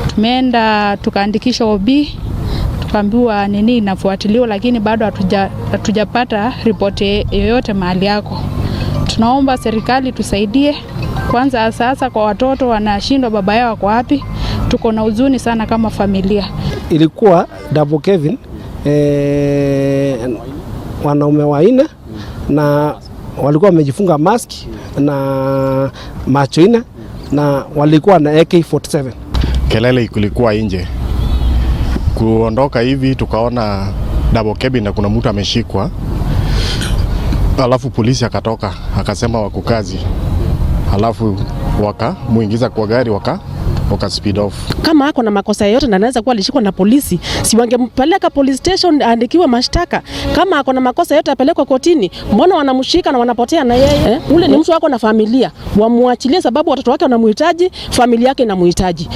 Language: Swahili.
Tumeenda tukaandikisha OB, tukaambiwa nini inafuatiliwa, lakini bado hatujapata ripoti yoyote mahali yako. Tunaomba serikali tusaidie kwanza, sasa kwa watoto wanashindwa baba yao wako wapi. Tuko na huzuni sana kama familia. Ilikuwa double cabin, wanaume 4 na walikuwa wamejifunga mask na macho 4 na walikuwa na AK47. Kelele kulikuwa nje, kuondoka hivi tukaona double cabin na kuna mtu ameshikwa, alafu polisi akatoka akasema wako kazi, alafu wakamuingiza kwa gari waka speed off. Kama ako na makosa yoyote na anaweza kuwa alishikwa na polisi, si wangempeleka police station aandikiwe mashtaka? Kama ako na makosa yote apelekwe kotini. Mbona wanamshika na wanapotea na yeye? Ule ni mtu wako na familia, wamuachilie sababu watoto wake wanamhitaji, familia yake inamhitaji.